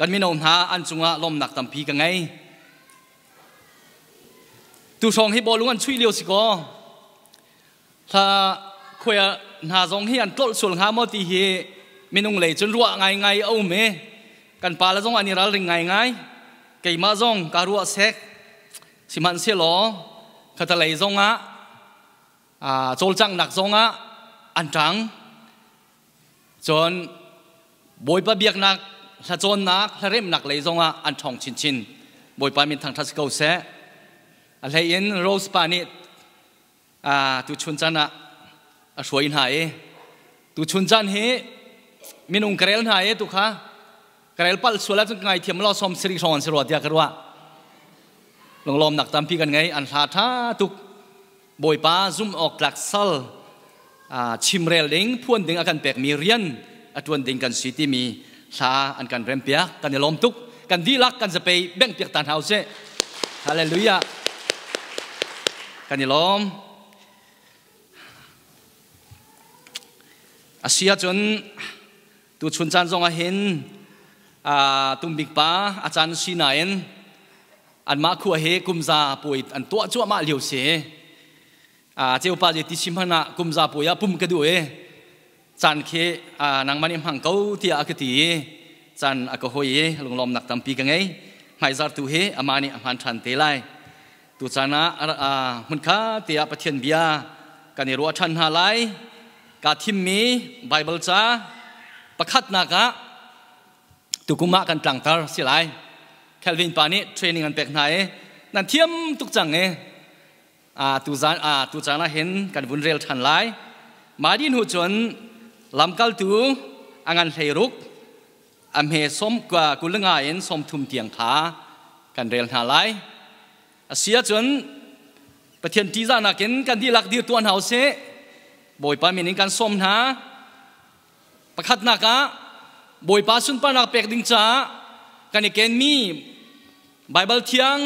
Kan mino hna an cungah lawmnak tampi ka ngei. Tu hrawng hi bawlung an chuih lio si kaw hla khuai hna zong hi an tlolh sual hnga maw ti hi minung lei cun ruah ngaingai a um i kan pa le zong an i ralring ngaingai. Keimah zong ka ruah sek. Sihmanhsehlaw khatalei zongah cawlcanghnak zongah an ṭang. Cun Bawipa biaknak hlacawnnak hlaremnak lei zongah an ṭhawng chinchin. Bawipa min thangṭhat si ko seh. A hlei in Rose pa nih tuchun caan ah a hruai hna i tuchun caan hi minung ka rel hna i tu kha ka rel palh sual ahcun ka ngaithiam law 70 hrawng an si rua tiah ka ruah. Lunglawmnak tampi kan ngei. An hla ṭha tuk. Bawipa zumh awk tlak sal chimrel ding phuan ding a kan pekmi rian a ṭuan ding kan si timi hla an kan rempiak. Kan i lawm tuk. Kan dihlak kan zapei bengh piak ta hna usih. Hallelujah. Kan i lawm. A si ahcun tuchun caan zong ah hin tumbik pa a caan si nain anmah khua hi kumza puai an tuah cuahmah lio si. Ceupa je ti sim hmanh ah kumza puai ah pum ka duh i caan khi nangmah nih hmang ko tiah a ka ti i caan a ka hoi i lunglawmnak tampi ka ngei. Hmaizar tu hi amah nih a hman ṭhan te lai. Tu caan ah hmunkha tiah Pathian bia kan i ruah ṭhan hna lai. Ka thimmi Bible ca pakhatnak ah tukum ah kan tlangtar si lai. Calvin pa nih training an pek hna i nan thiam tuk cang i tu caan ah hin kan vun rel ṭhan lai. Mah dih hnu cun lamkaltu a ngan 16 a hme som 25 in 30 tiang kha kan rel hna lai. A si ahcun Pathian ṭihzahnak in kan dihlak dir tuah hna usih. Bawipa min in kan sawm hna. Pakhatnak ah Bawipa sunparnak pek ding caah kan i kenmi Baibal thiang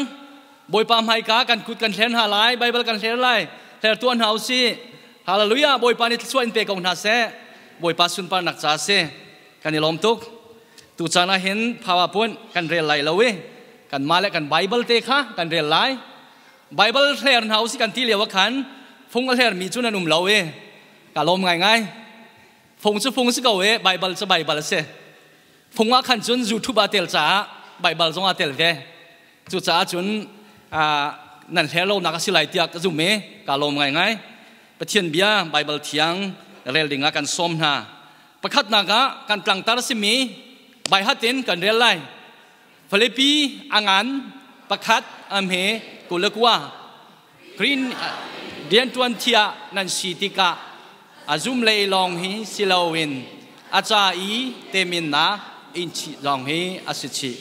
Bawipa hmaika kan kut kan hler hna lai, Baibal kan hler lai, hler tuah hna usih. Hallelujah! Bawipa nih thluachuah in pe ko hna seh. Bawipa sunparnak ca a si. Kan i lawm tuk. Tu caan ah hin PowerPoint kan rel lai lo i kanmah le kan Bible te kha kan rel lai. Bible hler hna usih kan ti lio ah khan fung a hlermi cu nan um lo i ka lawm ngaingai. Fung cu fung si ko i Bible cu Bible a si. Fung ah khan cun YouTube ah tel caah Bible zong ah tel ve. Cucaah cun nan hler lonak a si lai tiah ka zum i ka lawm ngaingai. Pathian bia Bible thiang rel ding ah kan sawm hna. Pakhatnak ah kan tlangtar simi baihat in kan rel lai. Filipi a ngan pakhat a hme 29. Green rianṭuan thiah nan si tikah a zum lei lawng hi si loin a ca i teminnak in chih zong hi a si chih.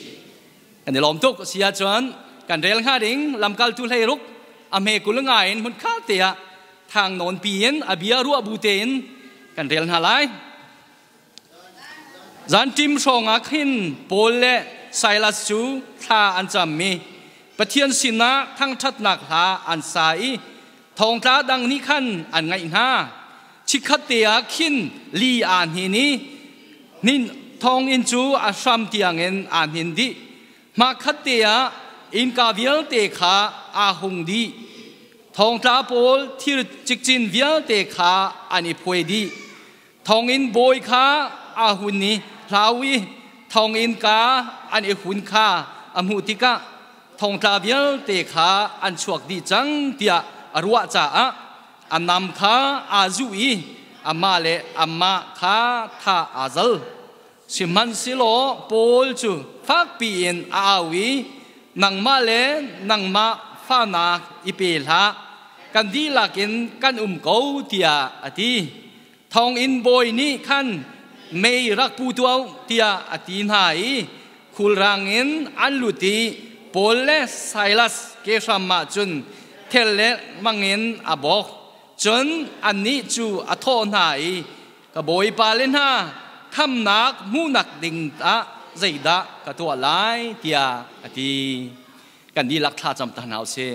Kan i lawm tuk. Si ahcun kan rel hnga ding lamkaltu 16 a hme 25 in hmun kha te ah thang nawn pi in a bia ruah bu tein kan rel hna lai. Zanṭim hrawngah khin Paul le Silas cu thla an cam i Pathian sinah thangṭhatnak hla an sa i thongtla dang nih khan an ngaih hna. Chikkhatte ah khin li aa hnin i hnin thonginn cu a hram tiangin aa hnin dih. Hmakhatte ah innka vialte kha aa hung dih. Thongtla pawl thir cikcin vialte kha an i phuai dih. Thonginn bawi kha aa hun i hlau i thonginn ka an i hun kha a hmuh tikah thongtla vialte kha an chuak dih cang tiah a ruah caah a nam kha aa zuh i amah le amah kha thah aa zal. Sihmanhsehlaw Paul cu fakpi in a au i, "Nangmah le nangmah fahnak i pe hlah, kan dihlak in kan um ko," tiah a ti. Thonginn bawi nih khan mei rak pu tuah u tiah a ti hna i khulrang in an lut i Paul le Silas kehram ah cun thel le mangin a bawk. Cun annih cu a thawh hna i, "Ka bawipa le hna, khamnak hmuhnak ding ah zeidah ka tuah lai?" tiah a ti. Kan dihlak thlacam ta hna usih.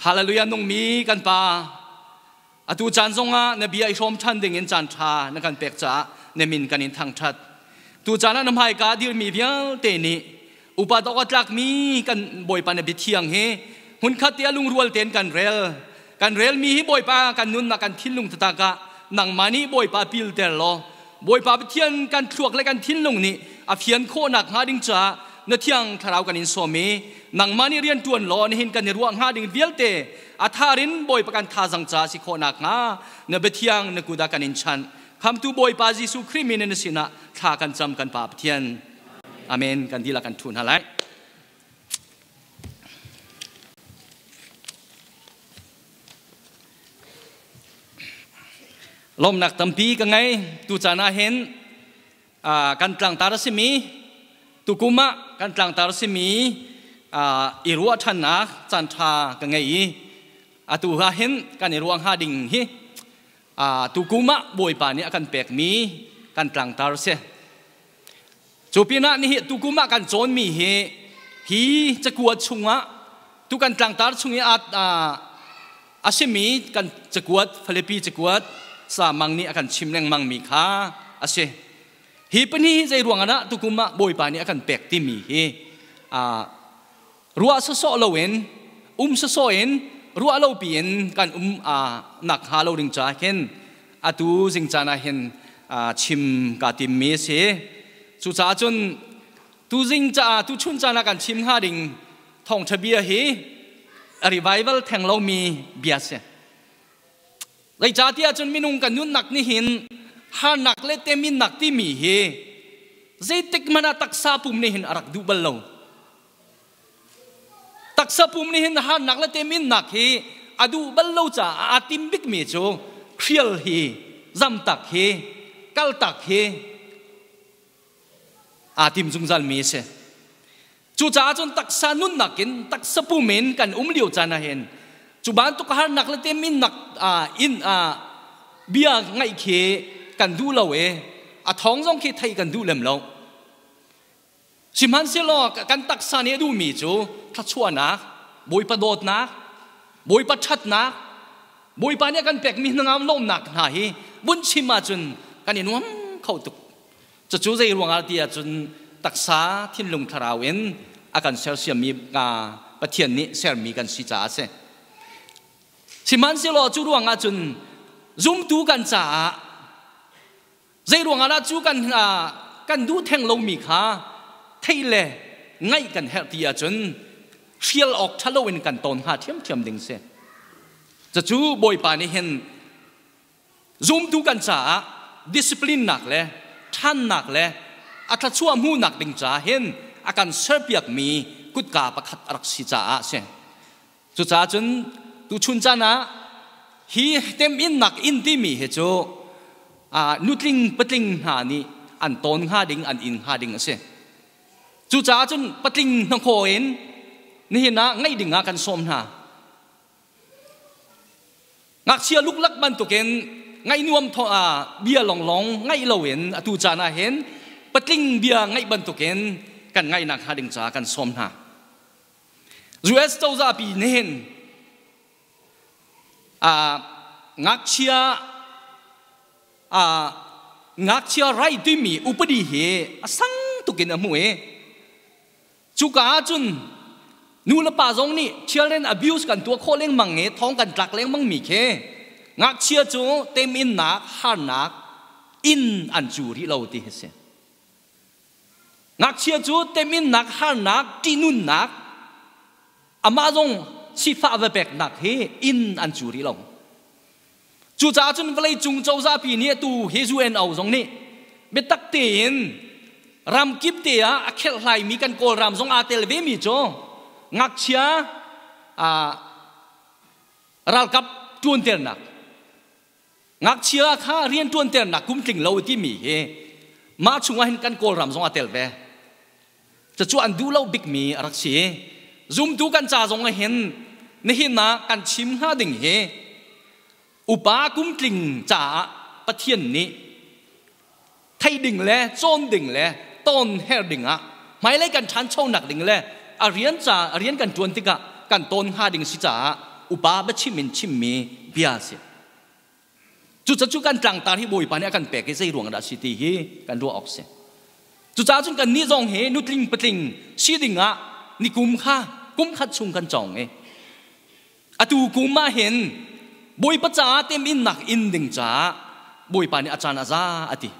Hallelujah! Nungmi kan Pa, Atu caan zongah na bia i hrawm ṭhan dingin caan ṭha na kan pek caah na min kan in thangṭhat. Tu caan ah na hmaika dirmi vialte nih upa dawk a tlakmi kan Bawipa na biathiang hi hmunkhat te ah lungrual tein kan rel. Kan relmi hi Bawipa kan nunnak kan thinlung taktak ah nangmah nih Bawipa pilter law Bawipa Pathian kan thluak le kan thinlung nih a fian khawhnak hnga ding caah na thiang thlarau kan in sawm i nangmah nih rian ṭuan law nihin kan i ruah hnga ding vialte a tharin Bawipa kan thazang caah si khawhnak hnga na biathiang na kut ah kan in chanh. Khamtu Bawipa Jesuh Khrih min in na sinah thla kan cam kan Pa Pathian. Amen. Kan dihlak kan ṭhu hna lai. Lawmnak tampi ka ngei. Tu caan ah hin kan tlangtar a simi tukum ah kan tlangtar a simi i ruah ṭhannak caan ṭha ka ngei i atu ah hin kan i ruah hnga ding hi tukum ah Bawipa nih a kan pekmi kan tlangtar a si. Cu pinah nihi tukum ah kan cawnmi hi hi cakuat chungah tu kan tlangtar chung i a simi kan cakuat Filipi cakuat Samang nih a kan chim lengmang mi kha a si. Hi pahnih hi zei ruang ah dah tukum ah Bawipa nih a kan pek timi hi ruah sawsawh loin um sawsawh in ruah lo piin kan um nak hnga lo ding caah hin atu zing caan ah hin chim kaa timmi a si. Cucaah cun tuzing caah tuchun caan ah kan chim hnga ding thawngṭha bia hi a revival theng lomi bia si. Zeicahtiah cun minung kan nunnak nih hin harnak le teminnak timi hi zeitik hmanh ah taksa pum nih hin a rak duh bal lo. Taksa pum nih hin harnak le teminnak hi a duh bal lo caah aa tim bikmi cu hrial hi, zamtak hi, kaltak hi aa tim zungzalmi a si. Cucaah cun taksa nunnak in taksa pum in kan um lio caan ah hin cu bantuk harnak le teminnak in bia ngaih khi kan duh lo i a thawng zong khi theih kan duh lem lo. Sihmanhsehlaw kan taksa nih a duhmi cu thluachuahnak, Bawipa dawtnak, Bawipa ṭhatnak, Bawipa nih a kan pekmi hnangam lawmnak hna hi vun chim ahcun kan i nuam kho tuk. Cucu zei ruangah ti ahcun taksa thinlung thlarau in a kan sersiammi Pathian nih sermi kan si caah a si. Sihmanhsehlaw cu ruangah cun zumtu kan caah Zei ruangah dah cu kan kan duh theng lomi kha theih le ngaih kan herh ti ahcun hrial awk ṭha loin kan tawn hnga ṭhiamṭhiam ding si. Cucu Bawipa nih hin zumtu kan caah discipline nak le ṭhannak le a thluachuah hmuhnak ding caah hin a kan serpiakmi kutka pakhat a rak si caah a si. Cucaah cun tuchun caan ah hi teminnak inn timi hi cu nutling patling hna nih an tawn hnga ding an in hnga ding a si. Cucaah cun patling hnakhaw in nihin ah ngaih ding ah kan sawm hna. Ngakchia luklak bantukin ngaih nuam bia longlong ngaih loin atu caan ah hin patling bia ngaih bantukin kan ngaihnak hnga ding caah kan sawm hna. US cozah pi nih hin ngakchia ngakchia right timi upadi hi a sang tuk in a hmuh i cuka ah cun nu le pa zong nih children abuse kan tuah khawh lengmang i thong kan tlak lengmang mi khi ngakchia cu teminnak harnak in an cu rih lo ti hi si. Ngakchia cu teminnak, harnak, ṭihnunnak, amah zong sifah va peknak hi inn an cu rih lo. Cucaah cun vawleicung cozahpi nih atu hi UNO zong nih biatak tein ramkip te ah a kherhlaimi kan Kawlram zong aa tel vemi cu ngakchia ralkap ṭuanternak Ngakchia kha rianṭuanternak kum tling lo timi hi mah chungah hin kan Kawlram zong a tel ve. Cucu an duh lo bikmi a rak si. Zumtu kan ca zong ah hin nihin ah kan chim hnga ding hi upa kum tling caah Pathian nih theih ding le cawn ding le tawn her ding ah hmailei kan ṭhanchonak ding le a rian ca a rian kan ṭuan tikah kan tawn hnga ding si caah upa biachim in chimmi bia a si. Cucaah cu kan tlangtar hi Bawipa nih a kan pek i zei ruang dah a si ti hi kan ruah awk si. Cucaah cun kannih zong hi nutling patling si dingah nikum kha kum khat chung kan cawng i atu kum ah hin Bawipa caah teminnak inn ding caah Bawipa nih a caan a za a ti.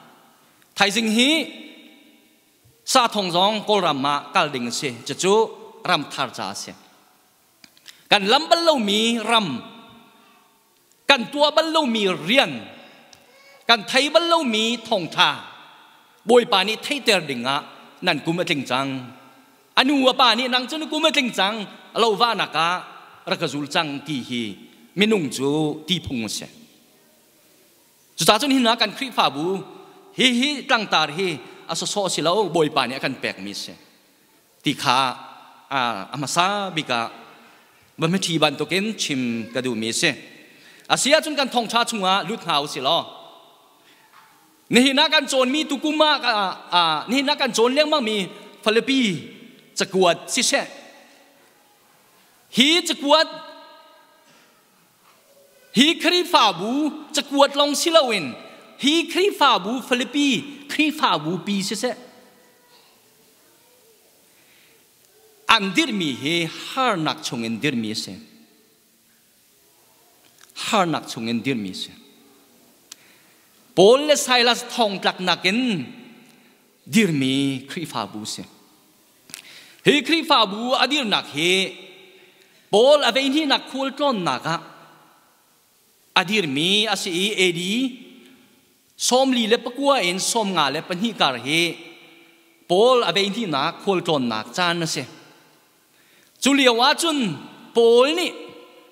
Thaizing hi Sathong zong Kawlram ah kal ding a si. Cucu ramthar ca a si. Kan lam bal lomi ram, kan tuah bal lomi rian, kan thei bal lomi thawngṭha Bawipa nih theiter dingah nan kum a tling cang. A nu a pa nih nang cu na kum a tling cang, lo vahnak ah rak ka zul cang ti hi minung cu ti phung a si. Cucaah cun hin kan Khrihfabu hi hi tlangtar hi a sawsawh si lo Bawipa nih a kan pekmi a si. Ti kha a hmasa bik ah vamiṭhi bantukin chim ka duhmi a si. A si ahcun kan thawngṭha chungah lut hna u si law nihin ah kan cawnmi tukum ah nihin ah kan cawn lengmangmi Filipi cakuat siseh hi cakuat hi Khrihfabu cakuat lawng si loin hi Khrihfabu Filipi Khrihfabu pi siseh An dirhmi hi harnak chungin dirhmi a si. Harnak chungin dirhmi a si. Paul le Silas thongtlaknak in dirmi Khrihfabu a si. Hi Khrihfabu a dirnak hi Paul a veihnihnak khualtlawnnak ah a dirmi a si i AD 44 in 52 kar hi Paul a veihnihnak khualtlawnnak caan a si. Cu lio ahcun Paul nih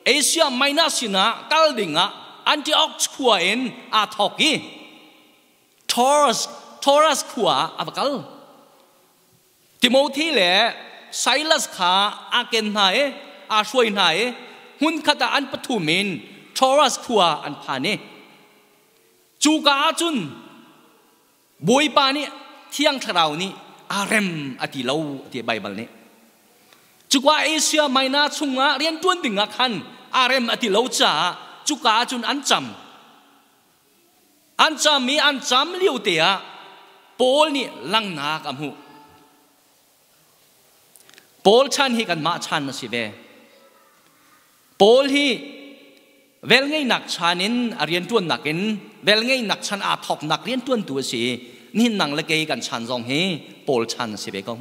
Asia Minor sinah kal dingah Antioch khua in aa thawk i Taurus, Taurus khua ah a va kal. Timothy le Silas kha aa ken hna i aa hruai hna i hmunkhat ah an pathum in Troas khua an phan i cuka ah cun Bawipa nih Thiang Thlarau nih aa rem a ti lo a ti Baibal nih. Cuka Asia Minor chungah rianṭuan ding ah khan aa rem a ti lo caah cuka ah cun an cam. An cam i an cam lio te ah Paul nih langhnak a hmuh. Paul chan hi kanmah chan a si ve. Paul hi velngeihnak chan in a rianṭuannak in velngeihnak chan aa thawknak rianṭuantu a si i nihin nang le kei kan chan zong hi Paul chan a si ve ko.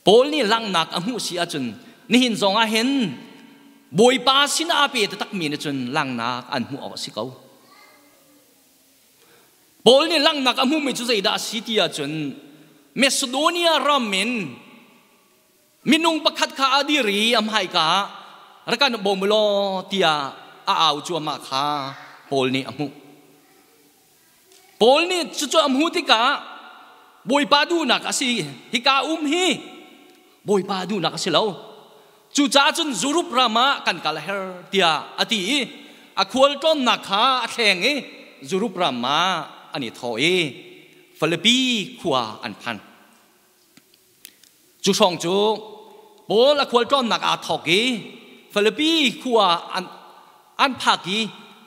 Paul nih langhnak a hmuh si ahcun nihin zong ah hin Bawipa sin aa pe taktakmi nih cun langhnak an hmuh awk a si ko. Paul nih langhnak a hmuhmi cu zeidah a si ti ahcun Macedonia ram in minung pakhat kha a dir i a hmaika ah rak kan bawm u law tiah a au cuahmah kha Paul nih a hmuh. Paul nih cucu a hmuh tikah Bawipa duhnak a si hika um hi Bawipa duhnak a si lo. Cucaah cun Zurup ram ah kan kal a her tiah a ti i a khualtlawnnak kha a thleng i Zurup ram ah an i thawh i Filipi khua an phan. Cu hrawng cu Paul a khualtlawnnak aa thawk i Filipi khua an phak i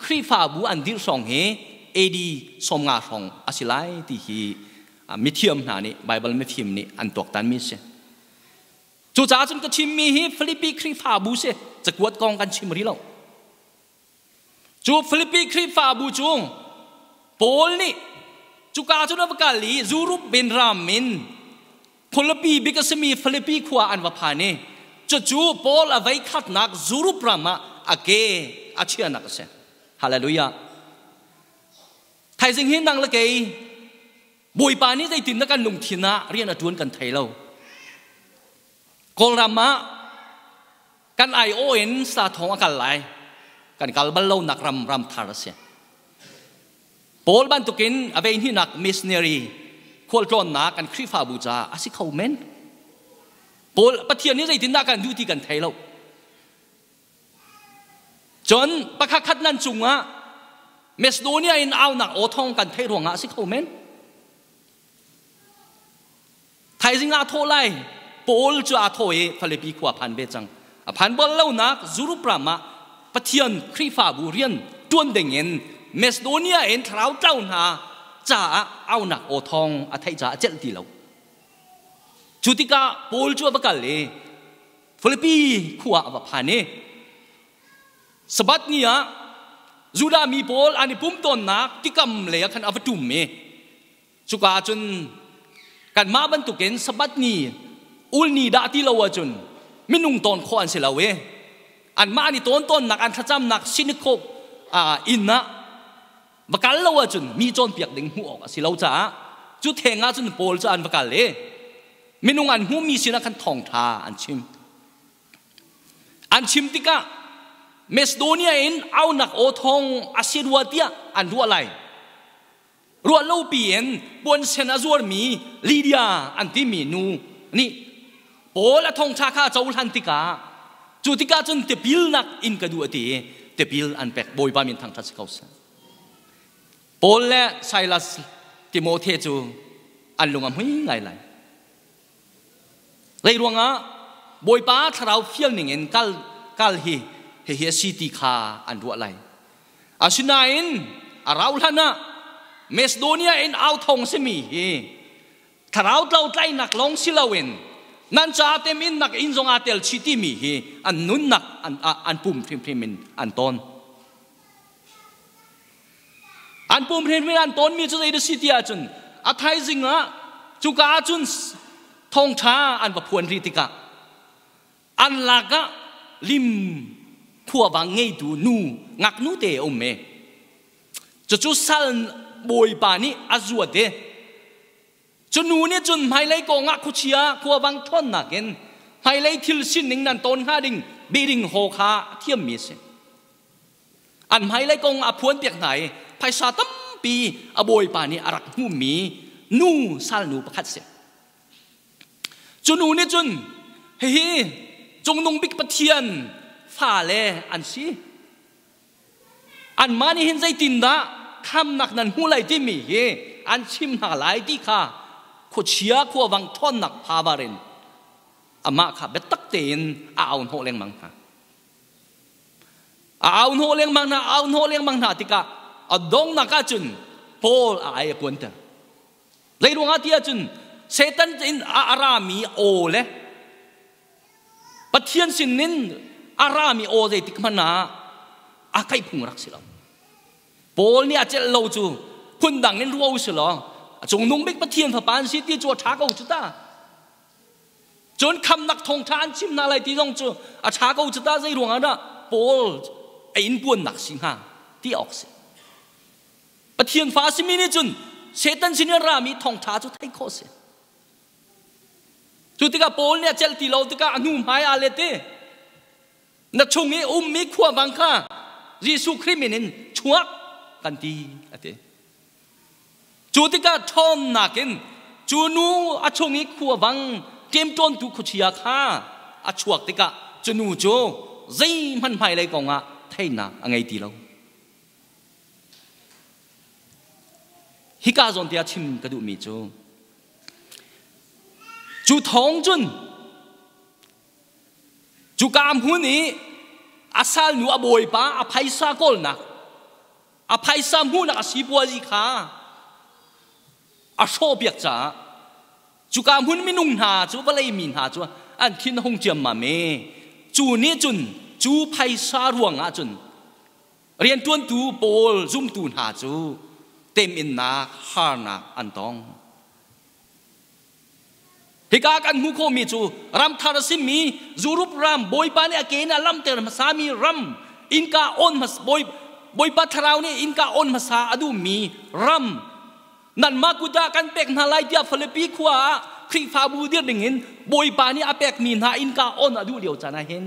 Khrihfabu an dirh hrawng hi AD 50 hrawng a si lai ti hi mithiam hna nih Baibal mifim nih an tuaktanmi a si. Cucaah cun ka chimmi hi Filipi Khrihfabu si cakuat kong kan chim rih lo. Cu Filipi Khrihfabu cu Paul nih cuka cun a va kal i Zurup ben ram in khualipi bik a simi Filipi khua an va phan i cucu Paul a vei khatnak Zurup ram ah a ke a chiahnak a si. Hallelujah. Thaizing hi nang le kei Bawipa nih zeitin dah kan lungthin ah rian a ṭuan kan thei lo. Kawlram ah kan aiawh in sathawng a kal lai kan kal bal lo nak ram ram thar a si Paul bantukin a vei hnihnak missionary khualtlawnnak kan Khrihfabu caah a si kho men Paul Pathian nih zeitindah kan duh ti kan thei lo cun pakhat khat nan cungah Macedonia in aunak aw thawng kan theih ruangah a si kho men Thaizing aa thawh lai. Paul cu aa thawh i Filipi khua a phan ve cang. A phan bal lonak Zurup ram ah Pathian Khrihfabu rian ṭuan dingin Macedonia in thlarau tlau hna caah aunak aw thawng a theih caah a celh ti lo. Cu tikah Paul cu a va kal i Filipi khua a va phan i Sabbath ni ah Judah mi pawl an i pum tawnnak tikam lei ah khan a va ṭum i cuka ah cun kanmah bantukin Sabbath ni ul ni dah ti lo ahcun minung tawn khawh an si lo i anmah an i tawn tawnnak an thlacamnak synagogue inn ah va kal lo ahcun mi cawnpiak ding hmuh awk a si lo caah cu theng ah cun Paul cu an va kal i minung an hmuhmi sinah khan thawngṭha an chim. An chim tikah Macedonia in aunak aw thawng a si rua tiah an ruah lai. Ruah lopi in puansen a zuarmi Lydia an timi nu nih Paul a thawngṭha kha a cohlan tikah cu tikah cun tipilnak in ka duh a ti i tipil an pek. Bawipa min thangṭhat si ko seh. Paul le Silas Timothy cu an lung a hmui ngai lai. Zei ruangah Bawipa thlarau fial ningin kal kal hi hihi a si ti kha an ruah lai. Asinain a rau hlan ah Macedonia in au thong simi hi thlarau tlo tlainak lawng si loin nan ca temin nak inn zong aa tel chih timi hi an nunnak an pum hrimhrim in an tawn. An pum hrimhrim an tawnmi cu zei si ti ahcun a thaizing ah cuka ahcun thawngṭha an va phuan rih tikah an lakah lim khuavang ngeitu nu ngaknu te a um e. Cucu sal bawipa nih a zuat i cu nu nih cun hmailei kongah khuachia khuavang ṭhawnnak in hmailei thil sining nan tawn hnga ding biring haw kha a thiammi a si. An hmailei kong a phuanpiak hna i phaisa tampi a bawipa nih a rak hmuhmi nu salnu pakhat si. Cu nu nih cun hihi Cungnung Bik Pathian fale an si. Anmah nih hin zeitindah khamnak nan hmuh lai timi hi an chim hna lai ti kha khuachia khuavang ṭhawnnak phavar in amah kha biatak tein a au hnawh lengmang hna. A au hnawh lengmang hna, au hnawh lengmang hna tikah a donghnak ahcun Paul a ai a kuanter. Zei ruangah ti ahcun Satan in a rami aw le Pathian sinin a rami aw zeitik hmanh ah a kaih phung rak si lo. Paul nih a celh lo cu phundang in ruah u si law a cungnung bik Pathian fapa an si ti cu a ṭha ko cu ta. Cun khamnak thawngṭha an chim hna lai ti zong cu a ṭha ko cu ta zei ruangah dah Paul a inn puannak si hnga ti awk si. Pathian fa a simi nih cun Satan sin in rami thawngṭha cu theih khawh si. Cu tikah Paul nih a celh ti lo tikah a hnu hmai aa let i na chung i ummi khuavang kha Jesuh Khrih min in chuak kan ti a ti. Cu tikah ṭhawnnak in cu nu a chung i khuavang ṭemṭawntu khuachia kha a chuak tikah cu nu cu zeihmanh hmailei kongah theihnak a ngei ti lo. Hika zawn te ah chim ka duhmi cu cu thawng cun cuka hmun i a salnu a bawipa a phaisa kawlnak a phaisa hmuhnak a sipuazi kha a hrawhpiak caah cuka hmun minung hna cu vawlei mi hna cu an thin a hung ciammam i cu nih cun cu phaisa ruangah cun rianṭuantu pawl zumtu hna cu teminnak harnak an tong. Hika kan hmuh khawhmi cu ramthar a simi Europe ram Bawipa nih a ke in a lamter hmasami ram innka on hmas Bawipa thlarau nih innka on hmasa a duhmi ram nanmah kut ah kan pek hna lai tiah Filipi khua ah Khrihfabu dir dingin Bawipa nih a pekmi hna innka on a duh lio caan ah hin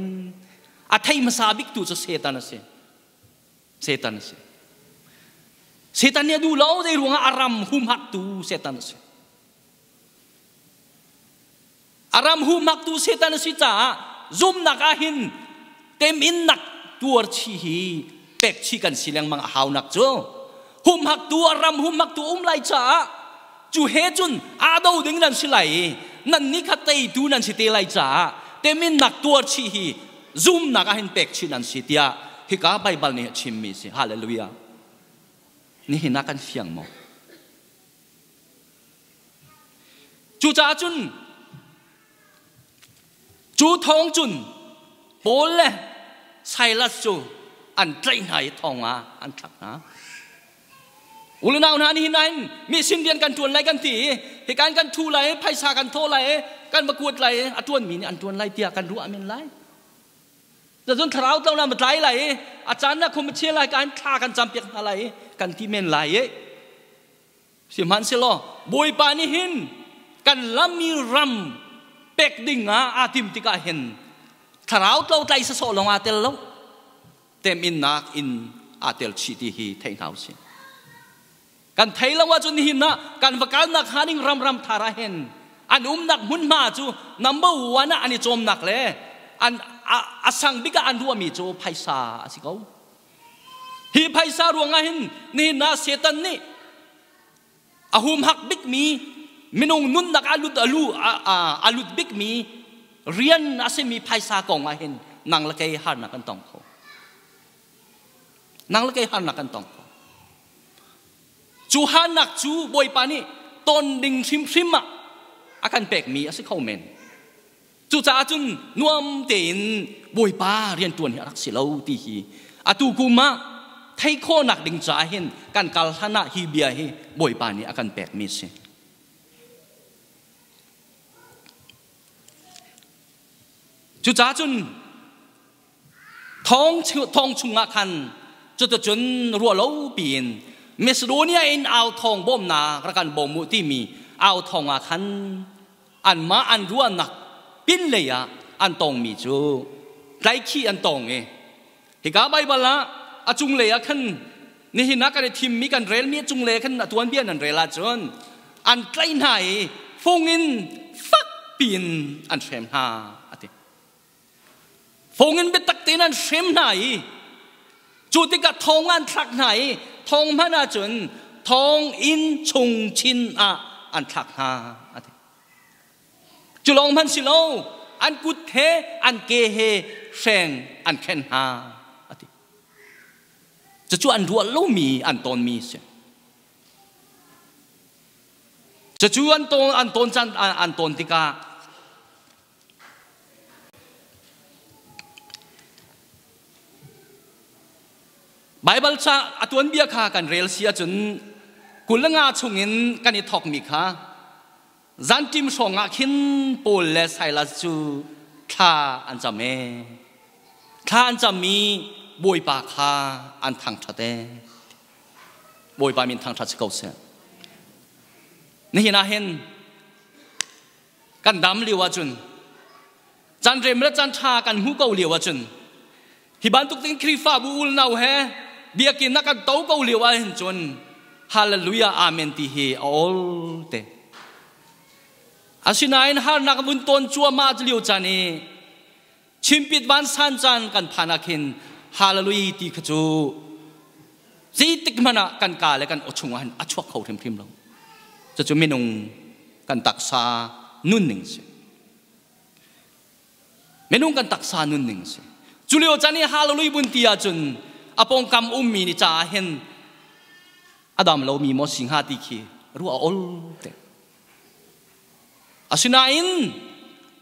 a thei hmasa biktu cu Satan a si. Satan a si. Satan nih a duh lo zei ruangah a ram humhaktu Satan a si. A ram humhaktu Satan a si caah zumnak ah hin teminnak tuar chi hi pek chi kan si lengmang a haunak cu humhaktu a ram humhaktu um lai caah cu he cun aa do ding nan si lai i nan nih kha teitu nan si te lai caah teminnak tuar chi hi zumnak ah hin pek chin an si tiah hika Baibal nih a chimmi si. Hallelujah. Nihin ah kan fiang maw? Cucaah cun cu thawng cun Paul le Silas cu an tlaih hna i thong ah an thlak hna. Ulenau hna nihin ah hin mi sin rian kan ṭuan lai kan ti i hikan kan ṭhu lai i phaisa kan thawh lai i kan va kuat lai i a ṭuanmi nih an ṭuan lai tiah kan ruah men lai. Cun thlarau tlo na tlai lai i a caan na khum a chia lai ka in thla kan campiak hna lai i kan ti men lai i sihmanhsehlaw Bawipa nih hin kan lami ram pek ding ah aa tim tikah hin thlarau tlo tlai sasawh lawng aa tel lo teminnak in aa tel chih ti hi theih hna usih. Kan thei lo ahcun nihin ah kan va kalnak hnga ding ram ram thar ah hin an umnak hmunhma cu number one ah an i cawmnak le an a sang bik ah an ruahmi cu phaisa a si ko. Hi phaisa ruangah hin nihin ah Satan nih a humhak bikmi minung nunnak a lut a lu a lut bikmi rian a simi phaisa kong ah hin nang le kei harnak kan tong kho. Nang le kei harnak kan tong kho. Cu harnak cu Bawipa nih ton ding hrimhrim ah a kan pekmi a si kho men. Cucaah cun nuam tein Bawipa rianṭuan hi a rak si lo ti hi atu kum ah thei khawhnak ding caah hin kan kal hlan ah hi bia hi Bawipa nih a kan pekmi a si. Cucaah cun Thong, thong chungah khan cuticun ruahlo piin Macedonia in au thawng bawmnak rak kan bawm u timi au thawng ah khan anmah an ruahnak pinlei ah an tongmi cu tlaihkhih an tong i hika Baibal ah a cunglei ah khan nihin ah kan i thimmi kan relmi a cunglei ah khan a tuanbia nan rel ahcun an tlaih hna i fung in fak piin an hrem hna a ti. Fung in biatak tein an hrem hna i cu tikah thong an thlak hna i thong hmanh ahcun thong inn chung chin ah an thlak hna a ti. Cu lawng hmanh si lo an kut he an ke he hreng an khen hna a ti. Cucu an ruah lomi an tawnmi a si. Cucu an tawn an tawn caan an tawn tikah Baibal ca a tuanbia kha kan rel si ahcun 25 chungin kan i thawkmi kha zanṭim hrawng ah khin Paul le Silas cu thla an cam ee. Thla an cam i Bawipa kha an thangṭhat ee. Bawipa min thangṭhat si ko seh. Nihin ah hin kan dam lio ahcun caan rem le caan ṭha kan hmuh ko lio ahcun hi bantuk tin Khrihfabu ulnau he biakinn ah kan to ko lio ahhin cun hallelujah amen ti hi a ol te. Asinain harnak vun tawn cuahmah lio caan i chimpit vansan caan kan phan ah khin hallelujah ti kha cu zeitik hmanh ah kan ka le kan aw chungah hin a chuak kho hrimhrim lo. Cucu minung kan taksa nunning si. Minung kan taksa nunning si. Cu lio caan i hallelujah bun ti ahcun a pawngkam ummi ni caah hin a dam lomi maw si hnga ti khi ruah a ol te. Asinain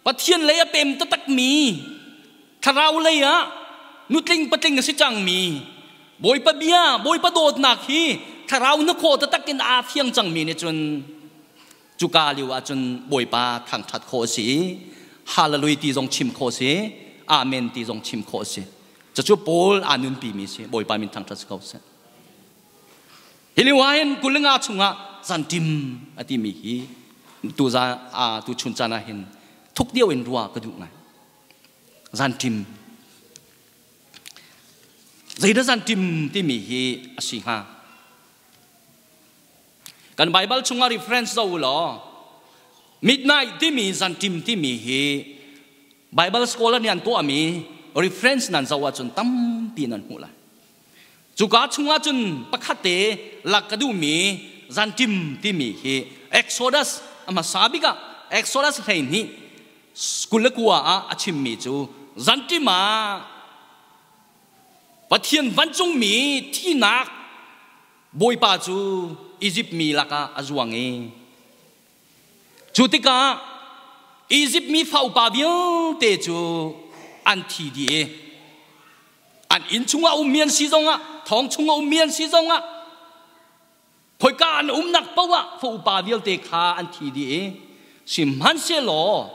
Pathian lei a pem taktakmi thlarau lei ah nutling patling a si cangmi Bawipa bia Bawipa dawtnak hi thlarau na khawh taktak in aa fiang cangmi nih cun cuka lio ah cun Bawipa thangṭhat khawh a si i Hallelujah ti zong chim khawh a si Amen ti zong chim khawh a si. Cucu Paul aa nunpimi a si. Bawipa min thangṭhat si ko seh. Hi lio ah hin 25 chungah zanṭim a timi hi tu zan tu chun caan ah hin thuk deuh in ruah ka duh ngai. Zanṭim. Zeidah zanṭim timi hi a si hnga? Kan Baibal chungah reference zoh u law midnight timi zanṭim timi hi Bible scholar nih an tuahmi reference nan zoh ahcun tampi nan hmuh lai. Cuka chungah cun pakhat te lak ka duhmi zanṭim timi hi Exodus a hmasa bik ah Exodus 12 29 ah a chimmi cu zanṭim ah Pathian vancungmi thinak Bawipa cu Izipt mi lakah a zuang i. Cu tikah Izipt mi fa upa vialte cu an thi dih i an inn chungah ummi an si zongah thong chungah ummi an si zongah khoika an umnak paoh ah fa upa vialte kha an thi dih i sihmanhsehlaw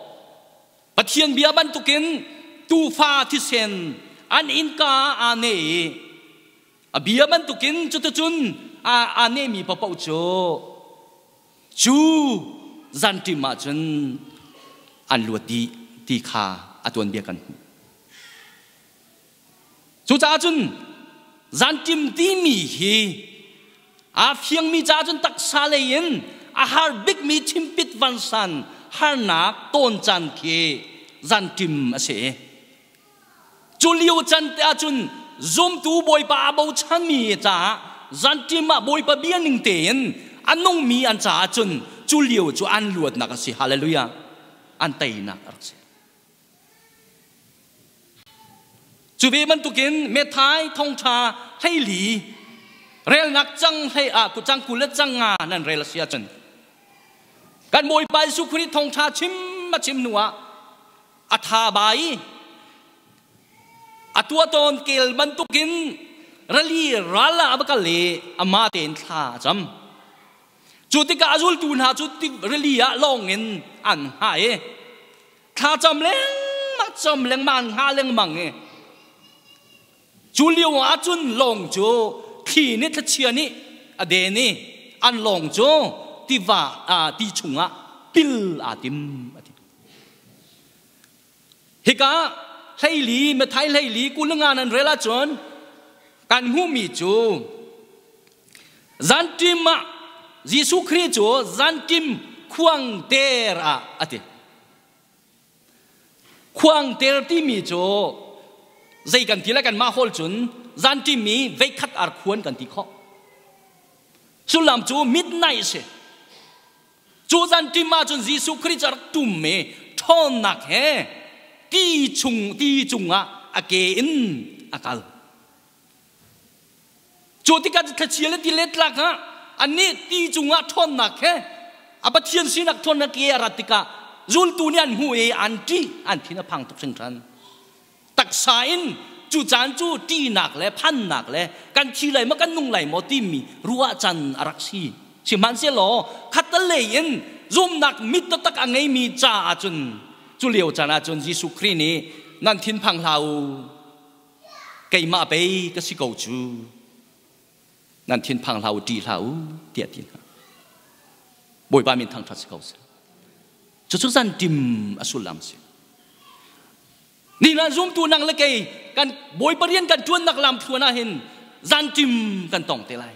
Pathian bia bantukin tuufa thisen an innka aa ne i a bia bantukin cuticun aa nehmi paohpaoh cu cu zanṭim ah cun an luat dih ti kha a tuanbia kan hmuh. Cucaah cun zanṭim timi hi aa fiangmi caah cun taksa lei in a har bikmi chimpit vansan harnak tawn caan khi zanṭim a si. Cu lio can te ahcun zumtu Bawipa a bochanmi caah zanṭim ah Bawipa bia ning tein a nungmi an caah cun cu lio cu an luatnak a si. Hallelujah. An teinak a rak si. Cu ve bantukin Methai thongṭha 14 relnak cang hlei ah cang 20 le cang nga nan rel a si ahcun kan Bawipa Jesuh Khrih thongṭha chim a chim hnu ah a tha bai a tuah tawn kel bantukin rali ral ah a va kal i amah tein thla a cam. Cu tikah a zultu hna cu rili ah lawng in an hngah i thlacam lengmang cam lengmang an hngah lengmang i cu lio ah cun lawng cu thli nih thlichia nih a den i an lawng cu tiva ti chungah pil aa tim a ti. Hika 14 Matthai 14 25 nan rel ahcun kan hmuhmi cu zanṭim ah Jesuh Khrih cu zanṭim khuangter ah a ti. Khuangter timi cu zei kan ti le kanmah hawl cun zanṭim i veikhat ar khuan kan ti khawh. Sullam cu midnight si. Cu zanṭim ah cun Jesuh Khrih cu a rak ṭum i ṭhawnnak he ti chung ti cungah a ke in a kal. Cu tikah thlichia le tilet lak ah annih ti cungah ṭhawnnak he a Pathian sinak ṭhawnnak ke a rat tikah zultu nih an hmuh i an ṭih, an thin a phang tuk hringhran. Taksa in cu caan cu ṭihnak le phannak le kan thi lai maw kan nung lai maw timi ruah can a rak si. Sihmanhsehlaw khattelei in zumnak mit taktak a ngeimi caah cun cu lio caan ah cun Jesuh Khrih nih nan thinphang hlah u keimah pei ka si ko cu nan thinphang hlah u ṭih hlah u tiah ti hna. Bawipa min thangṭhat si ko seh. Cucu zanṭim a sullam a si. Ni na zumtu nang le kei kan Bawipa rian kan ṭuannak lam thluan ah hin zanṭim kan tong te lai.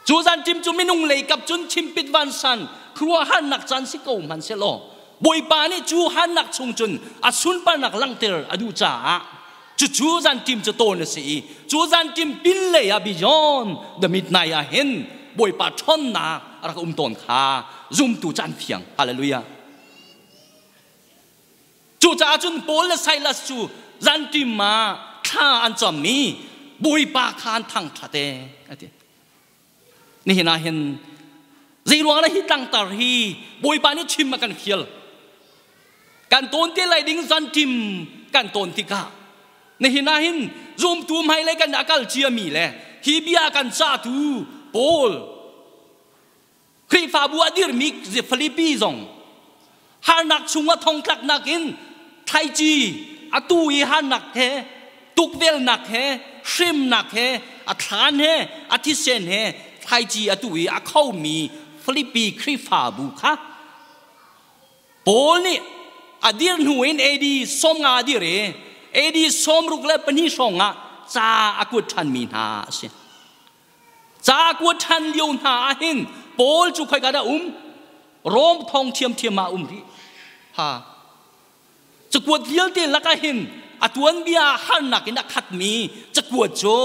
Cu zanṭim cu minung lei kap cun chimpit vansan khuaruahharnak caan si ko hmanhsehlaw Bawipa nih cu harnak chung cun a sunparnak langhter a duh caah cucu zanṭim cu tawn a si i cu zanṭim pinlei ah beyond the midnight ah hin Bawipa ṭhawnnak a rak um tawn kha zumtu cu an fiang. Hallelujah. Cucaah cun Paul le Silas cu zanṭim ah thla an cam i Bawipa kha an thangṭhat e a ti. Nihin ah hin zeiruang dah hi tlangtar hi Bawipa nih chim a kan fial. Kan tawn te lai ding zanṭim kan tawn tikah nihin ah hin zumtu hmailei kan a kal ciami le hi bia kan cahtu Paul Khrihfabu a dirmi Filipi zong harnak chungah thongtlaknak in thlaici atu i harnak he tukvelnak he hremnak he a thlan he a thisen he thlaici atu i a khomi Filipi Khrihfabu kha Paul nih a dir hnu in AD 50 a dir i AD 62 hrawng ah ca a kuat ṭhanmi hna a si. Ca a kuat ṭhan lio hna ah hin Paul cu khoika dah um? Rom thong ṭhiamṭhiam ah um rih. Ha. Cakuat vialte lakah hin a tuanbia harnak in a khatmi cakuat cu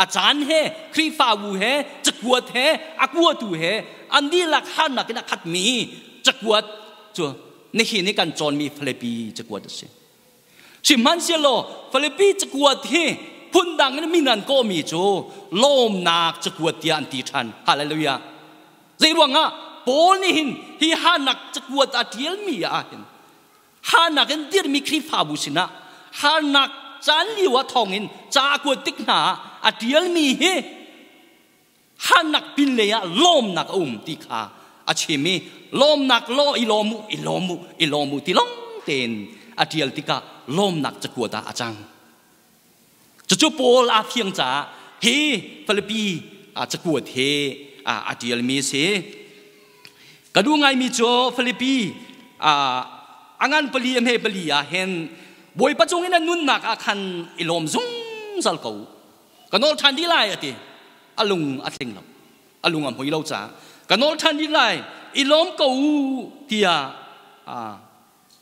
a caan he Khrihfabu he cakuat he a kuatu he an dihlak harnak in a khatmi cakuat cu nihin i kan cawnmi Filipi cakuat a si. Sihmanhsehlaw Filipi cakuat hi phundang in min an kawhmi cu lawmnak cakuat tiah an ti ṭhan. Hallelujah. Zei ruangah? Paul nih hin hi harnak cakuat a ṭialmi ah hin harnak in dirmi Khrihfabu sinah harnak caan lio ah thawngin ca a kuat tik hna ah a ṭialmi hi harnak pinlei ah lawmnak a um ti kha a chim i lawmnak law i lawm u i lawm u i lawm u ti lawng tein a ṭial tikah lawmnak cakuat ah a cang. Cucu Paul aa fiang caah hi Filipi cakuat hi a ṭialmi a si. Ka duh ngaimi cu Filipi a ngan pali a hme pali ah hin Bawipa cung in a nunnak ah khan i lawm zungzal ko. Ka nawl ṭhan dih lai a ti. A lung a tling lo. A lung a hmui lo caah ka nawl ṭhan dih lai i lawm ko u tiah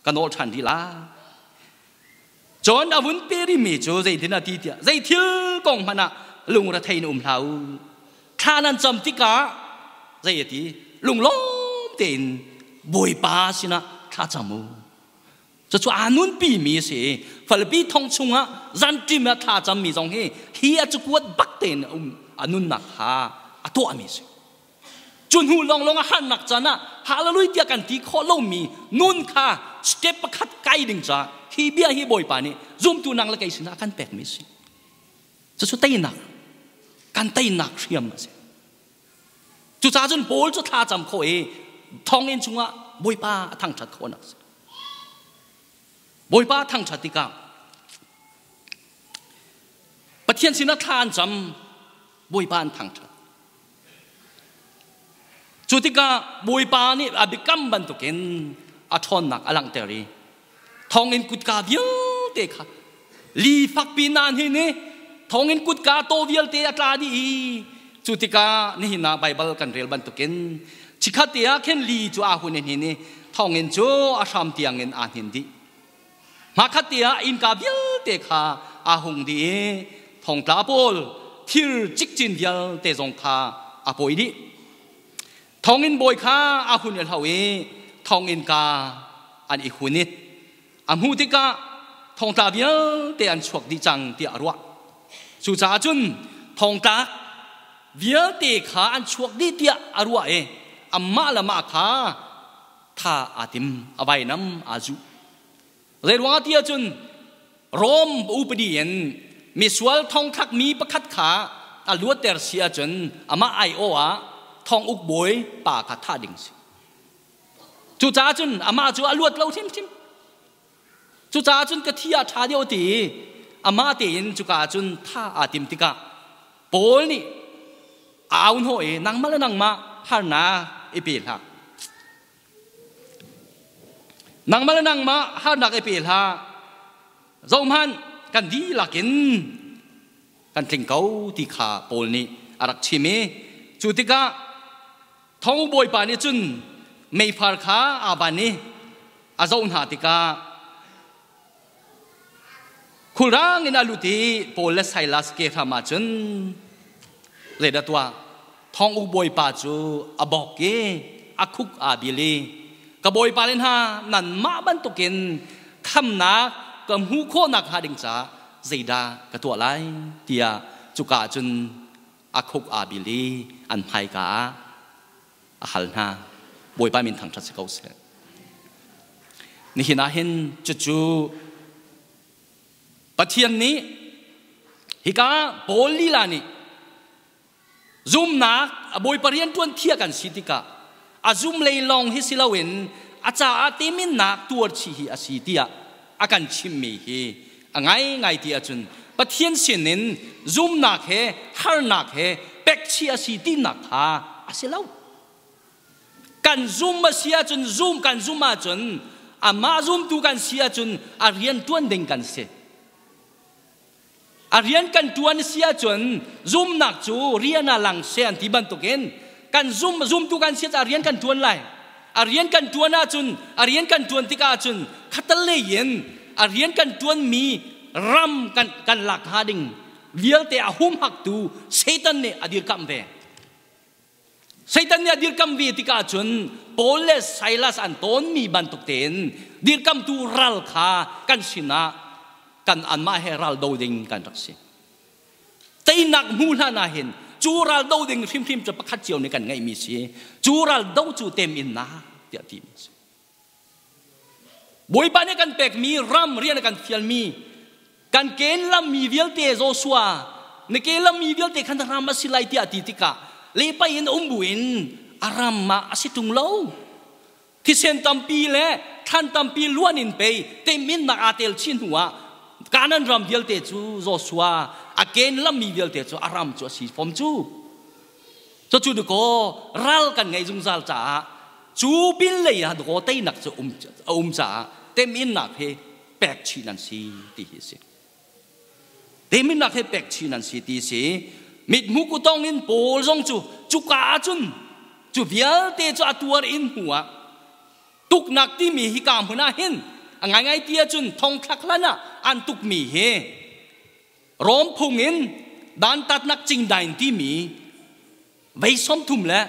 ka nawl ṭhan dih lai. Cun a vun pe rihmi cu zeitin a ti tiah zei thil kong hmanh ah lungrethei in um hlah u. Thla nan cam tikah zei a ti lunglawm tein Bawipa sinah thla cam u. Cucu aa nunpi mi a si i Filipi thong chungah zanṭim ah thla cammi zong hi hi a cakuat bak tein um a nunnak kha a tuahmi a si. Cu hnu lawnglawng a harnak caan ah hallelujah tiah kan ti khawh lomi nun kha step pakhat kai ding caah hi bia hi Bawipa nih zumtu nang le kei sinah a kan pekmi a si. Cucu teinak kan teinak hriam a si. Cucaah cun Paul cu thla cam khawh i thonginn chungah Bawipa a thangṭhat khawhnak a si. Bawipa a thangṭhat tikah Pathian sinah thla an cam, Bawipa an thangṭhat. Cu tikah Bawipa nih a biakam bantukin a ṭhawnnak a langhter i thonginn kutka vialte kha li fakpi nan hi nih thonginn kutka taw vialte a tla dih i cu tikah nihin ah Baibal kan rel bantukin chikkhat te ah khin li cu aa hun in i thonginn cu a hram tiangin aa hnin dih. Hmakhat te ah innka vialte kha aa hung dih i thongtla pawl thir cikcin vialte zong kha a pawi dih. Thonginn bawi kha a hun i hlo i thonginn ka an i hun i a hmuh tikah thongtla vialte an chuak dih cang tiah a ruah. Cucaah cun thongtla vialte kha an chuak dih tiah a ruah i amah le amah kha tha aa tim a vainam aa zuh zeiruangah ti ahcun Rom upadi in misual thongthlak mi pakhat kha a luatter si ahcun amah aiawh ah thonguk bawi pa kha thah ding si. Cucaah cun amah cu a luat lo hrimhrim. Cucaah cun ka thi ah ṭha deuh ti i amah tein cuka ah cun tha aa tim tikah Paul nih a au hnawh i nangmah le nangmah harnak i pe hlah. Nangmah le nangmah harnak i pe hlah. Zohhmanh, kan dihlak in kan tling ko ti kha Paul nih a rak chim i cu tikah Thong bawipa nih cun meifar kha aa van i a zoh hna tikah khulrang in a lut i Paul le Silas ke hram ah cun zeidah tuah thong uk bawipa cu a bawk i a khuk aa bil i ka bawipa le hna nanmah bantukin khamnak ka hmuh khawh nakhnga ding caah zeidah ka tuah lai tiah cuka ah cun a khuk aa bil i an hmaika ah a hal hna. Bawipa min thangṭhat si ko seh. Nihin ah hin cucu Pathian nih hika Paul lila nih zumnak a Bawipa rianṭuan thia kan si tikah a zum lei lawng hi si loin a caah teminnak tuar chih hi a si tiah a kan chimmi hi a ngaingai ti ahcun Pathian sinin zumnak he harnak he pekchih a si tinak kha a si lo. Kan zum a si ahcun zum kan zum ahcun amah zumtu kan si ahcun a rian ṭuan ding kan si. A rian kan ṭuan si ahcun zumnak cu rian ah lang seh an ti bantukin kan zum zumtu kan si ah rian kan ṭuan lai. A rian kan ṭuan ahcun a rian kan ṭuan tikah ahcun khatalei in a rian kan ṭuanmi ram kan kan lak hnga ding vialte a humhaktu Satan nih a dirkamh ve. Satan nih a dirkamh ve tikah cun Paul le Silas an tawnmi bantuk tein dirkamhtu ral kha kan sinah kan anmah he ral do ding kan rak si. Teinak hmu hlan ah hin Cu ral do ding hrimhrim cu pakhat cio nih kan ngeihmi si. Cu ral do cu teminnak tiah timi si. Bawipa nih kan pekmi ram rian a kan fialmi kan ken lammi vialte Joshua na ke lammi vialte khan ram a si lai tiah ti tikah lepai in um buin a ram ah a si ṭung lo. Thisen tampi le thlan tampi luan in pei teminnak aa tel chin hnu ah Kanan ram vialte cu Joshua a ken lammi vialte cu a ram cu a si fom cu. Cucu dakaw ral kan ngei zungzal caah cu pin lei ah dakaw teinak cu a um caah teminnak hi pek chih nan si ti hi a si. Teminnak hi pek chih nan si ti si. Mithmu kutong in Paul zong cu cuka ahcun cu vialte cu a tuar in hnu ah tuknak timi hi ka hmun ah hin a ngaingai ti ahcun thongthlak hlan ah an tukmi hi Rom phung in dantatnak cingdain timi vei 30 le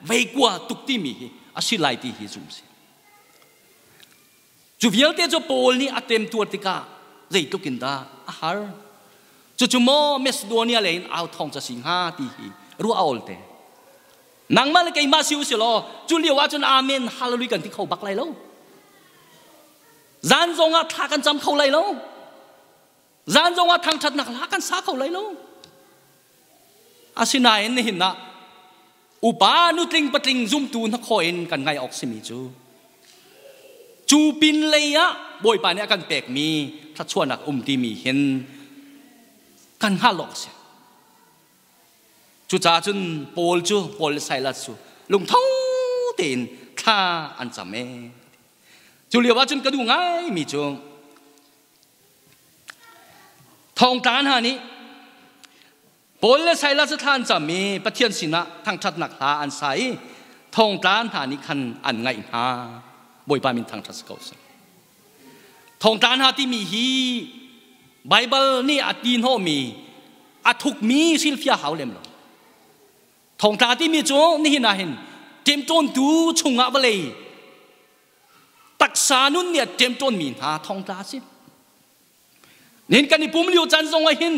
vei 9 tuk timi hi a si lai ti hi zum si. Cu vialte cu Paul nih a temtuar tikah zeitluk in dah a har. Cucu maw Macedonia lei in au thawng ca si hnga ti hi ruah a ol te. Nangmah le keimah si u si law cu lio ahcun amen hallelujah kan ti kho bak lai lo. Zan zong ah thla kan cam kho lai lo. Zan zong ah thangṭhatnak hla kan sa kho lai lo. Asinain nihin ah upa nutling patling zumtu hna khaw in kan ngai awk simi cu cu pin lei ah Bawipa nih a kan pekmi thluachuahnak um timi hin kan hngalh awk si. Cucaah cun Paul cu Paul le Silas cu lungtho tein thla an cam ee. Cu lio ah cun ka duh ngaimi cu Thongtla hna nih Paul le Silas thla an cam i Pathian sinah thangṭhatnak hla an sa i thongtla hna nih khan an ngaih hna. Bawipa min thangṭhat si ko seh. Thongtla hna timi hi Baibal nih a ti hnawhmi a thukmi hrilhfiah hau lem lo. Thongtla timi cu nihin ah hin ṭemṭawntu chungah vawlei Taksa nun nih a ṭemṭawnmi hna thongtla a si. Nihin kan i pum lio caan zong ah hin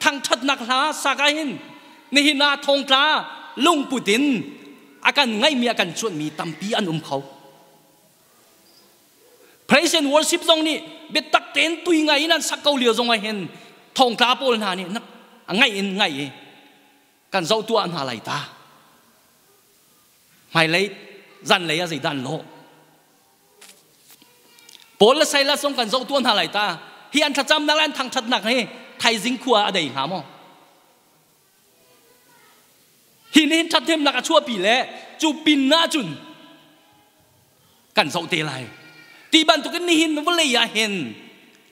thangṭhatnak hla sak ah hin nihin ah thongtla lungput in a kan ngaihmi a kan cuanhmi tampi an um kho. Praise and worship zong nih biatak tein tui ngai in an sak ko lio zong ah hin thongtla pawl hna nih a ngaih in ngaih i kan zoh tuah hna lai ta. Hmailei zanlei ah zeidah an lawh? Paul le Silas zong kan zoh tuah hna lai ta. Hi an thlacamnak le an thangṭhatnak hi thaizing khua a dei hnga maw? Hi nih hin ṭhathnemnak a chuahpi le cu pin ah cun kan zoh te lai. Ti bantukin nihin vawlei ah hin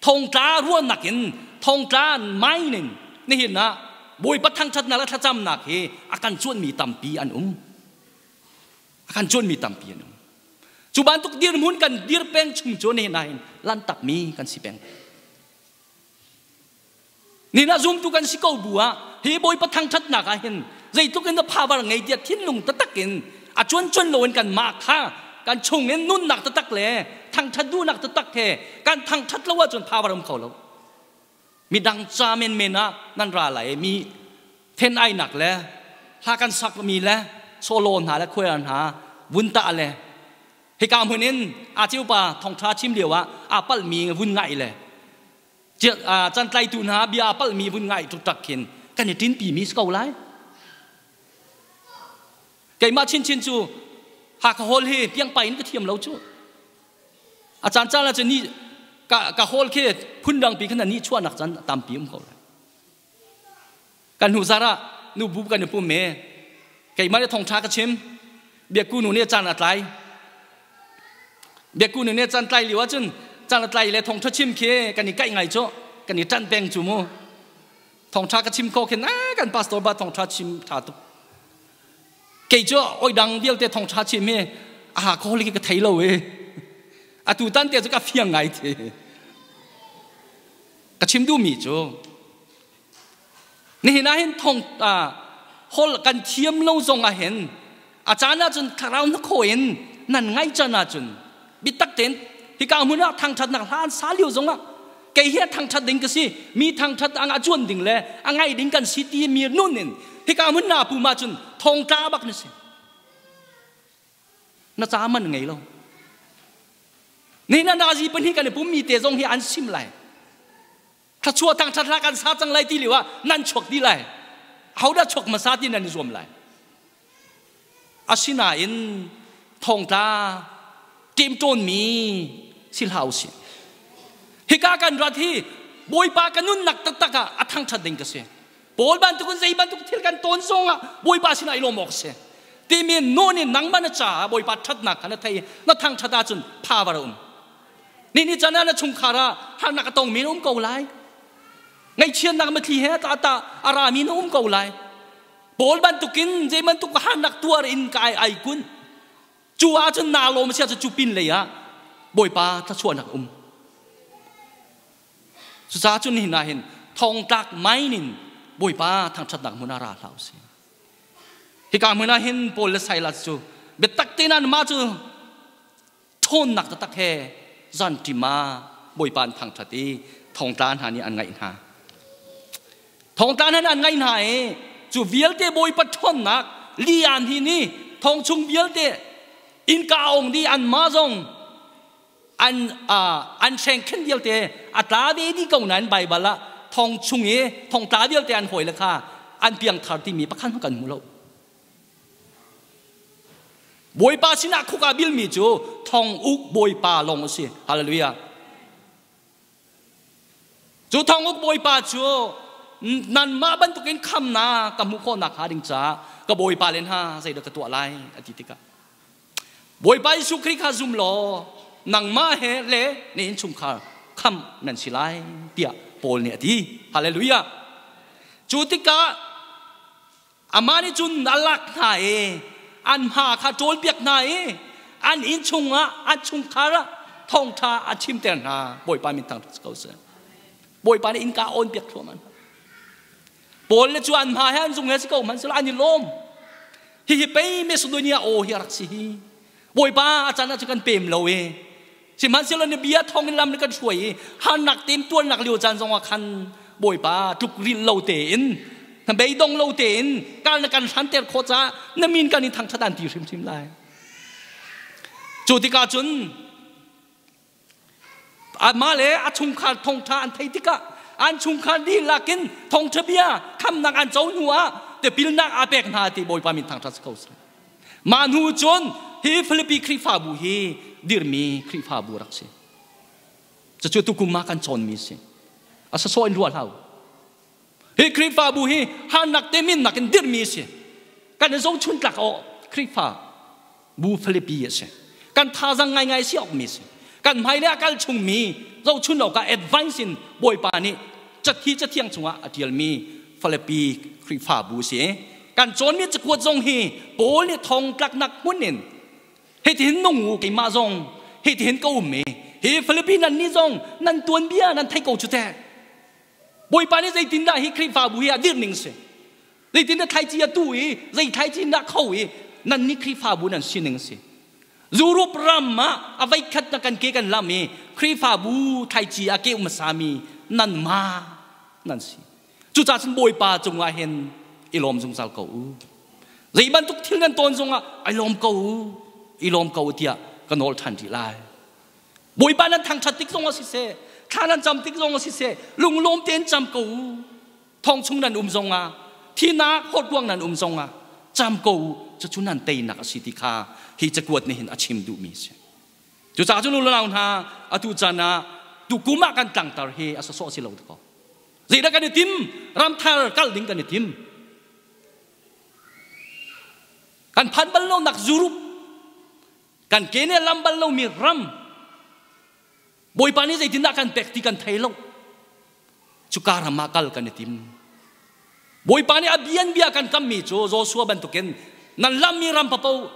thongtla ruahnak in thongtla main in nihin ah Bawipa thangṭhatnak le thlacamnak hi a kan cuanhmi tampi an um. A kan cuanhmi tampi an um. Cu bantuk dirhmun kan dir peng chung cu nihin ah hin lantakmi kan si peng. Nihin ah zumtu kan si ko bu ah hi Bawipa thangṭhatnak ah hin zeitluk in power ngei tiah thinlung taktak in a cuan cuan loin kan mah kha kan chung in nunnak taktak le thangṭhat duhnak taktak he kan thangṭhat lo ahcun power um kho lo. Midang ca menmen ah nan ra lai mi then ainak le hla kan sak mi le solo hna le khuai hna vun tah le hika hmun in a ceupa thongṭha chim lio ah aa palhmi vun ngaih le Cantlaitu hna bia a palhmi vun ngai ṭukṭak khin kan i ṭinpi mi si ko lai. Keimah chinchin cu Hakha Hall hi piangpai in ka thiam lo cu. A caan caan ah cun ni ka, ka hall khi phundang pi khan ni chuahnak caan tampi um ko lai. Kan hnu zar ah nu bu kan i pum me keimah nih thongṭha ka chim biakku nu nih caan a tlai biakku nu nih caan tlai lio ahcun caan a tlai le thongṭha chim khi kan i kaih ngai cu kan i ṭanh peng cu mu thongṭha ka chim ko khin ah kan pastor ba thongṭha chim ṭha tuk kei cu oi dang vialte thongṭha chim hi aha kho li ka thei lo e atu tan te cu ka fiang ngai the ka chim duhmi cu Nihin ah hin thong hol kan thiam lo zong ah hin a caan ahcun thlarau na khaw in nan ngaih can ahcun biatak tein hika hmun ah thangṭhatnak hla an sa lio zong ah kei hi a thangṭhat ding ka si mi thangṭhat ang a cuan ding le a ngai ding kan si ti mi nun in Hika hmun na pum ahcun thongtla bak na si. Na ca man ngei lo. Ni na nazi pahnih kan i pummi te zong hi an sim lai. Thluachuah thangṭhat hla kan sa cang lai ti lio ah nan chuak dih lai. Hodah chuak hmasa ti nan i zuam lai. Asinain thongtla ṭemṭawnmi si hlah usih. Hika kan rat hi Bawipa ka nunnak taktak ah a thangṭhat ding ka si. Paul bantukin zei bantuk thil kan tawn zong ah Bawipa sinah i lawm awk si. Timi nu nih nangmah na caah Bawipa ṭhatnak kha na thei na thangṭhat ahcun power a um. Ni ni can ah na chungkhar ah harnak a tongmi na um ko lai. Ngaihchiatnak mitthli he ta ta a rami na um ko lai. Paul bantukin zei bantuk harnak tuar in ka ai ai kun. Cu ahcun naa lawm sia cu cu pin lei ah Bawipa thluachuahnak um. Cucaah cun nihin ah hin thongtlak main in Bawipa thangṭhatnak hmun ah ra hlah usih. Hika hmun ah hin Paul le Silas cu biatak tein anmah cu ṭhawnnak taktak he zanṭim ah Bawipa an thangṭhat i thongtla hna nih an ngaih hna. Thongtla hna nih an ngaih hna i cu vialte Bawipa ṭhawnnak lian hi ni thong chung vialte innka ong dih anmah zong an an hrengkhen vialte a tla ve dih ko nain Baibal ah thong chung i thongtla vialte an hawile kha an piangthar timi pakhat kan hmu lo. Bawipa sinah khuk aa bilmi cu thonguk Bawipa lawng a si. Hallelujah. Cu thonguk Bawipa cu nanmah bantukin khamnak ka hmuh khawhnak hnga ding caah ka Bawipa le hna zeidah ka tuah lai a ti tikah Bawipa Jesuh Khrih kha zum law nangmah he le na innchungkhar khamh nan si lai tiah Paul nih a ti. Hallelujah. Cu tikah Amah nih cun a lak hna i an hma kha ṭawlpiak hna i an inn chungah an chungkhar ah thawngṭha a chimter hna. Bawipa min thangṭhat si ko seh. Bawipa nih innka a awnpiak thluahmah hna. Paul le cu an hma he an zung he si ko hmanhsehlaw an i lawm. Hihi pei Macedonia aw hi a rak si hi. Bawipa a caan ah cun kan pem lo i sihmanhsehlaw na bia thawng in lam na kan hruai i harnak temtuarnak lio caan zongah khan Bawipa tluk rilh lo tein na beidong lo tein kal na kan hranter khawh caah na min kan in thangṭhat an ti hrimhrim lai. Cu tikah cun amah le a chungkhar thawngṭha an theih tikah an chungkhar dihlak in thawngṭha bia khamnak an co hnu ah tipilnak aa pek hna ti Bawipa min thangṭhat si ko seh. Mah hnu cun hi Filipi Khrihfabu hi dirmi Khrihfabu rak si. Cucu tukum ah kan cawnmi si. A sasawh in ruah hlah Hi Khrihfabu hi harnak te minnak in dirmi si. Kan i zohchun tlak awk Khrihfa bu Filipi a si. Kan thazang ngaingai si awk mi si. Kan hmai le a kal chungmi zohchun awkah advice in Bawipa nih cathi cathiang chungah a ṭialmi Filipi Khrihfabu si. Kan cawnmi cakuat zong hi Paul nih thongtlaknak hmun in hitihin nung u keimah zong hitihin ka um i hi Filipi nan nih zong nan tuanbia nan thei ko cu teh. Bawipa nih zeitindah hi Khrihfabu hi a dirh ning si? Zeitindah thlaici a tu i zei thlaici in dah kho i nan nih Khrihfabu nan sining si? Europe ram ah a veikhat na kan ke kan lam i Khrihfabu thlaici a ke hmasami nan ma nan si. Cucaah cun Bawipa cungah hin i lawm zungzal ko u. Zei bantuk thil nan tawn zongah i lawm ko u, i lawm ko u tiah ka nawl ṭhan rih lai. Bawipa nan thangṭhat tik zongah siseh, thla nan cam tik zongah siseh, lunglawm tein cam ko u. Thong chung nan um zongah, thinak hawtruang nan um zongah cam ko u. Cucu nan teinak a si ti kha hi cakuat nih hin a chim duhmi a si. Cucaah cun unau hna, atu caan ah tukum ah kan tlangtar hi a sawsawh si lo dakaw. Zeidah kan i tim? Ramthar kal ding kan i tim. Kan phan bal lonak Europe, kan ke nih a lam bal lomi ram, Bawipa nih zeitindah kan pek ti kan thei lo. Cuka ram ah kal kan i tim. Bawipa nih a bian bia kan kammi cu Joshua bantukin nan lammi ram papo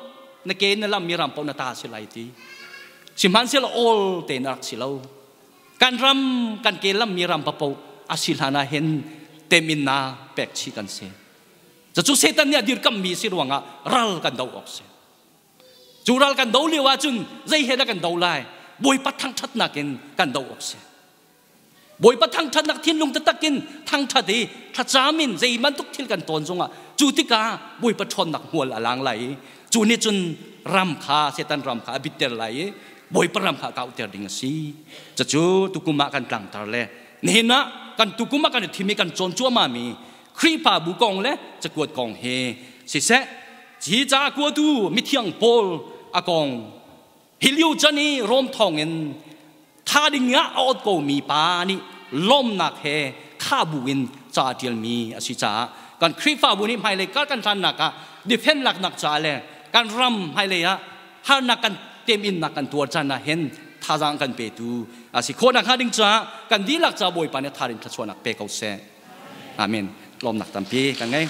na ke na lammi ram paoh na ta si lai ti. Sihmanhsehlaw awl tein a rak si lo. Kan ram kan ke lammi ram papo a si hlan ah hin teminnak pek chih kan si. Cucu Satan nih a dirkammi si ruangah ral kan do awk si. Cu ral kan do lio ahcun zei he dah kan do lai? Bawipa thangṭhatnak in kan do awk si. Bawipa thangṭhatnak thinlung taktak in thangṭhat i thlacam in zei bantuk thil kan tawn zongah cu tikah Bawipa ṭhawnnak hmual a lang lai i cu nih cun ram kha Satan ram kha a bitter lai i Bawipa ram kha a kauhter ding a si. Cucu tukum ah kan tlangtar le nihin ah kan tukum ah kan i thim i kan cawn cuahmah mi Khrihfabu kong le cakuat kong hi siseh hi ca kuatu mithiang Paul a kong Hi lio chan i Rom thawngin tha ding ah a ot komi pa nih lawmnak he kha bu in ca a ṭialmi a si caah kan Khrihfabu nih hmailei kar kan hlannak ah defend laknak caah le kan ram hmailei ah harnak kan teminnak kan tuar caan ah hin thazaang kan petu a si khawh nakhnga ding caah kan dihlak ca Bawipa nih tharin thluachuahnak pe ko seh. Amen. Lawmnak tampi kan ngei.